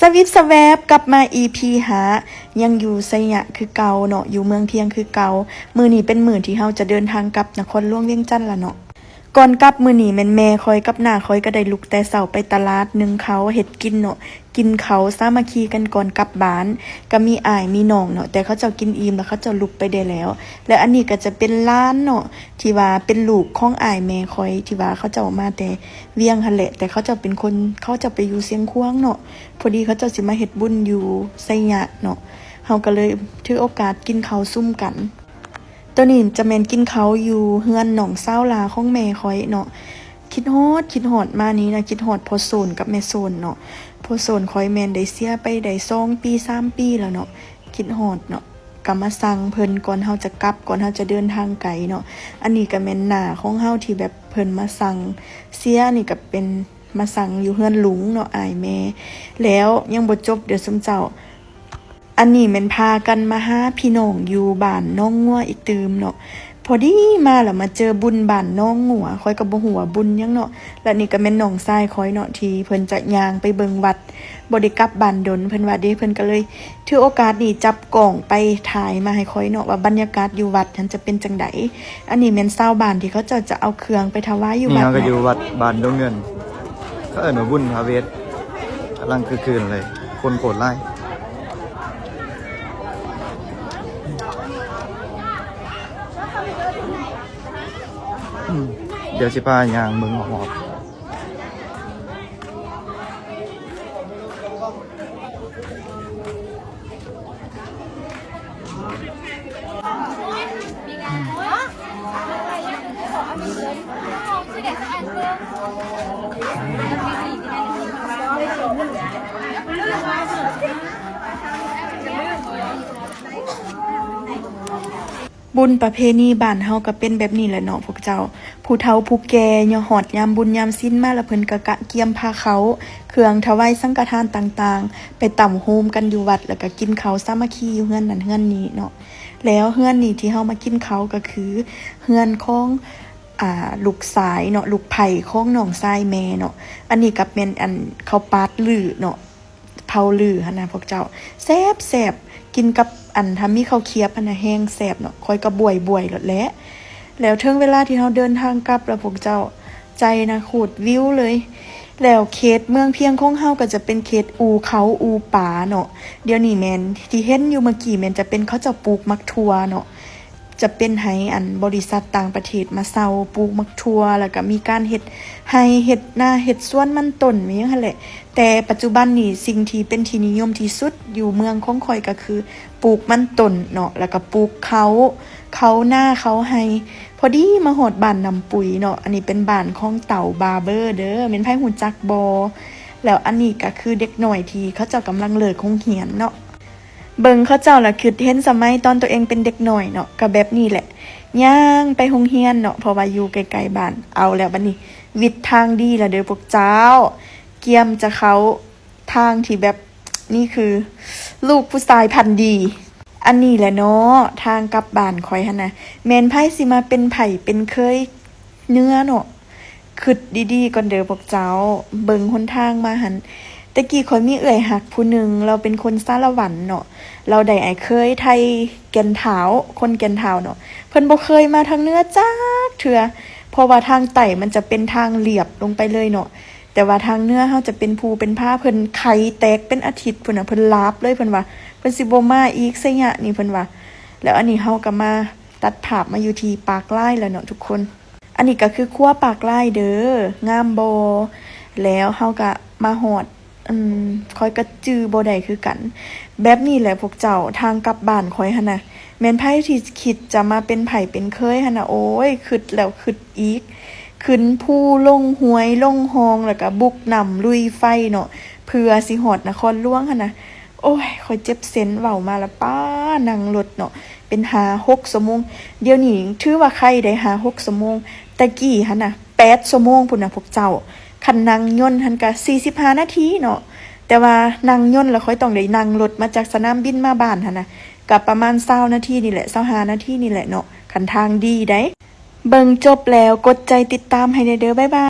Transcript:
ສະວິບສະແວບ ກັບມາ ອີພີຫ້າ ຍັງຢູ່ໄຊຍະຄືເກົ່າເນາະ ຢູ່ເມືອງພຽງຄືເກົ່າ. ມື້ນີ້ເປັນມື້ທີ່ເຮົາຈະເດີນທາງກັບນະຄອນຫຼວງວຽງຈັນລະເນາະ. ກ່ອນກັບມື້ນີ້ແມ່ນແມ່ຂ້ອຍກັບນ້າຂ້ອຍກໍໄດ້ລຸກແຕ່ເຊົ້າໄປຕະຫຼາດ ໜຶ້ງເຂົ້າເຮັດກິນເນາະ, ກິນເຂົ້າສາມັກຄີກັນກ່ອນກັບບ້ານ. ກໍມີອ້າຍມີນ້ອງເນາະ ແຕ່ເຂົາເຈົ້າກິນອີ່ມແລ້ວເຂົາເຈົ້າລຸກໄປໄດ້ແລ້ວ. ແລະ ອັນນີ້ກໍຈະເປັນຫຼານເນາະ ທີ່ວ່າເປັນລູກຂອງອ້າຍແມ່ຂ້ອຍ ທີ່ວ່າເຂົາເຈົ້າມາແຕ່ວຽງຫັ້ນແຫຼະ ແຕ່ເຂົາເຈົ້າເປັນຄົນ ເຂົາເຈົ້າໄປຢູ່ຊຽງຂວາງເນາະ. ພໍດີເຂົາເຈົ້າຊິມາເຮັດບຸນຢູ່ໄຊຍະເນາະ ເຮົາກໍເລີຍຖືໂອກາດກິນເຂົ້າຊຸມກັນ. ໂຕນີ້ຈະແມ່ນກິນເຂົ້າຢູ່ເຮືອນນ້ອງສາວຫຼ້າຂອງແມ່ຂ້ອຍເນາະ. ຄິດຮອດ ຄິດຮອດ ມານີ້ນະ ຄິດຮອດພໍ່ໂສນກັບແມ່ໂສນເນາະ. ພໍ່ໂສນຂ້ອຍແມ່ນໄດ້ເສຍໄປໄດ້ສອງປີ ສາມປີແລ້ວເນາະ. ຄິດຮອດເນາະ ກໍມາສັ່ງເພິ່ນກ່ອນເຮົາຈະກັບ ກ່ອນເຮົາຈະເດີນທາງໄກເນາະ. ອັນນີ້ກໍແມ່ນນ້າຂອງເຮົາທີ່ແບບເພິ່ນມາສັ່ງເສຍ ອັນນີ້ກໍເປັນມາສັ່ງຢູ່ເຮືອນລຸງເນາະ ອ້າຍແມ່. ແລ້ວຍັງບໍ່ຈົບເດີ້ຊຸມເຈົ້າ ອັນນີ້ແມ່ນພາກັນມາຫາພີ່ນ້ອງຢູ່ບ້ານໜອງງົວອີກຕື່ມເນາະ. ພໍດີມາແລ້ວມາເຈີບຸນບ້ານໜອງງົວ ຂ້ອຍກໍບໍ່ຮູ້ວ່າບຸນຫຍັງເນາະ. ແລະ ນີ້ກໍແມ່ນນ້ອງຊາຍຂ້ອຍເນາະ ທີ່ເພິ່ນຈະຍ່າງໄປເບິ່ງວັດ ບໍ່ໄດ້ກັບບ້ານດົນ ເພິ່ນວ່າເດ້. ເພິ່ນກໍເລີຍຖືໂອກາດນີ້ຈັບກ້ອງໄປຖ່າຍມາໃຫ້ຂ້ອຍເນາະ ວ່າບັນຍາກາດຢູ່ວັດຫັ້ນຈະເປັນຈັ່ງໃດ. ອັນນີ້ແມ່ນຊາວບ້ານທີ່ເຂົາເຈົ້າຈະເອົາເຄື່ອງໄປຖວາຍຢູ່ວັດເນາະ. ນີ້ເຮົາກໍຢູ່ວັດບ້ານດົງເງິນ ເຂົາເອີ້ນວ່າບຸນພະເວດ ກຳລັງຄຶກຄື້ນເລີຍ ຄົນໂຄດຫຼາຍ. ອືມ ດຽວຊິພາຍ່າງເບິ່ງຮອບໆ. ບຸນປະເພນີບ້ານເຮົາກໍເປັນແບບນີ້ແຫຼະເນາະພວກເຈົ້າ. ຜູ້ເຖົ້າຜູ້ແກ່ຍາມຮອດຍາມບຸນຍາມສິນມາ ແລ້ວເພິ່ນກໍກະກຽມພາເຂົ້າ ເຄື່ອງຖວາຍສັງກະທານຕ່າງໆ ໄປຕຳໂຮມກັນຢູ່ວັດ ແລ້ວກໍກິນເຂົ້າສາມັກຄີຢູ່ເຮືອນນັ້ນເຮືອນນີ້ເນາະ. ແລ້ວເຮືອນນີ້ທີ່ເຮົາມາກິນເຂົ້າກໍຄືເຮືອນຂອງ ອ່າ ລູກຊາຍເນາະ ລູກໃພ້ຂອງນ້ອງຊາຍແມ່ເນາະ. ອັນນີ້ກໍແມ່ນ ອັນ ເຂົ້າປາດລືເນາະ ເຜົາລືຫັ້ນນະພວກເຈົ້າ ແຊບໆ ກິນກັບ ອັນ ຖ້າມີເຂົ້າຄຽບຫັ້ນນະແຮງແຊບເນາະ. ຂ້ອຍກໍບວຍໆໂລດແຫຼະ. ແລ້ວເຖິງເວລາທີ່ເຮົາເດີນທາງກັບແລ້ວພວກເຈົ້າ ໃຈນະຂູດວິວເລີຍ. ແລ້ວເຂດເມືອງພຽງຂອງເຮົາກໍຈະເປັນເຂດອູ່ເຂົ້າອູ່ປາເນາະ. ດຽວນີ້ແມ່ນທີ່ເຫັນຢູ່ເມື່ອກີ້ແມ່ນຈະເປັນເຂົາເຈົ້າປູກໝາກຖົ່ວເນາະ. ຈະເປັນໃຫ້ ອັນ ບໍລິສັດຕ່າງປະເທດມາເຊົ່າປູກໝາກຖົ່ວ ແລ້ວກໍມີການເຮັດໄຮ່ເຮັດນາເຮັດສວນມັນຕົ້ນ ມີຫຍັງຫັ້ນແຫຼະ. ແຕ່ປັດຈຸບັນນີ້ ສິ່ງທີ່ເປັນທີ່ນິຍົມທີ່ສຸດຢູ່ເມືອງຂອງຂ້ອຍກໍຄືປູກມັນຕົ້ນເນາະ ແລ້ວກໍປູກເຂົ້າ ເຂົ້ານາເຂົ້າໄຮ່. ພໍດີມາຮອດບ້ານນ້ຳປຸຍເນາະ ອັນນີ້ເປັນບ້ານຂອງເຕົາບາເບີເດີ ແມ່ນໃຜຮູ້ຈັກບໍ່? ແລ້ວອັນນີ້ກໍຄືເດັກນ້ອຍທີ່ເຂົາເຈົ້າກຳລັງເລີກໂຮງຮຽນເນາະ. ເບິ່ງເຂົາເຈົ້າລະຄິດເຫັນສະໄໝຕອນໂຕເອງເປັນເດັກນ້ອຍເນາະ ກະແບບນີ້ແຫຼະ ຍ່າງໄປໂຮງຮຽນເນາະ ເພາະວ່າຢູ່ໃກ້ໆບ້ານ. ເອົາແລ້ວບັດນີ້ ວິດທາງດີລະເດີພວກເຈົ້າ ກຽມຈະເຂົ້າທາງທີ່ແບບ ນີ້ຄືລູກຜູ້ຊາຍພັນດີ. ອັນນີ້ແຫຼະເນາະ ທາງກັບບ້ານຂ້ອຍຫັ້ນນະ ແມ່ນໃຜຊິມາເປັນໃຜເປັນເຄີຍເໜືອເນາະ. ຄຶດດີໆກ່ອນເດີພວກເຈົ້າ ເບິ່ງຫົນທາງມາຫັ້ນ. ແຕ່ກີ້ຂ້ອຍມີເອື້ອຍຮັກຜູ້ໜຶ່ງ ລາວເປັນຄົນສາລະວັນເນາະ ລາວໄດ້ອ້າຍເຂີຍໄທແກ່ນທ້າວ ຄົນແກ່ນທ້າວເນາະ. ເພິ່ນບໍ່ເຄີຍມາທາງເໜືອຈັກເທື່ອ ເພາະວ່າທາງໃຕ້ມັນຈະເປັນທາງລຽບລົງໄປເລີຍເນາະ ແຕ່ວ່າທາງເໜືອເຮົາຈະເປັນພູເປັນຜາ. ເພິ່ນໄຂ້ແຕກເປັນອາທິດພຸ້ນນະ ເພິ່ນລາບເລີຍ ເພິ່ນວ່າເພິ່ນຊິບໍ່ມາອີກໄຊຍະນີ້ ເພິ່ນວ່າ. ແລ້ວອັນນີ້ເຮົາກໍມາຕັດພາບມາຢູ່ທີ່ປາກລາຍແລ້ວເນາະທຸກຄົນ. ອັນນີ້ກໍຄືຂົວປາກລາຍເດີ ງາມບໍ່? ແລ້ວເຮົາກໍມາຮອດ ອືມ ຂ້ອຍກໍຈື່ບໍ່ໄດ້ຄືກັນ. ແບບນີ້ແຫຼະພວກເຈົ້າ ທາງກັບບ້ານຂ້ອຍຫັ້ນນະ ແມ່ນໃຜທີ່ຄິດຈະມາເປັນໃຜເປັນເຄີຍຫັ້ນນະ ໂອ້ຍ ຄຶດແລ້ວຄຶດອີກ ຂຶ້ນພູລົງຫ້ວຍລົງຮ່ອງ ແລ້ວກໍບຸກນ້ຳລຸຍໄຟເນາະ ເພື່ອຊິຮອດນະຄອນຫຼວງຫັ້ນນະ. ໂອ້ຍ ຂ້ອຍເຈັບເສັ້ນ ເວົ້າມາລະປ້າ ນັ່ງລົດເນາະ ເປັນຫ້າຫົກຊົ່ວໂມງ. ດຽວນີ້ຖືວ່າໄຄໄດ້ຫ້າຫົກຊົ່ວໂມງ ແຕ່ກີ້ຫັ້ນນະແປດຊົ່ວໂມງພຸ້ນນະພວກເຈົ້າ. ຄັນນັ່ງຍົນຫັ້ນກະສີ່ສິບຫ້ານາທີເນາະ ແຕ່ວ່ານັ່ງຍົນລະຂ້ອຍຕ້ອງໄດ້ນັ່ງລົດມາຈາກສະໜາມບິນມາບ້ານຫັ້ນນະ ກະປະມານຊາວນາທີນີ້ແຫຼະ ຊາວຫ້ານາທີນີ້ແຫຼະເນາະ ຄັນທາງດີໃດ໋. ເບິ່ງຈົບແລ້ວກົດໃຈຕິດຕາມໃຫ້ແດ່ເດີ ບາຍບາຍ.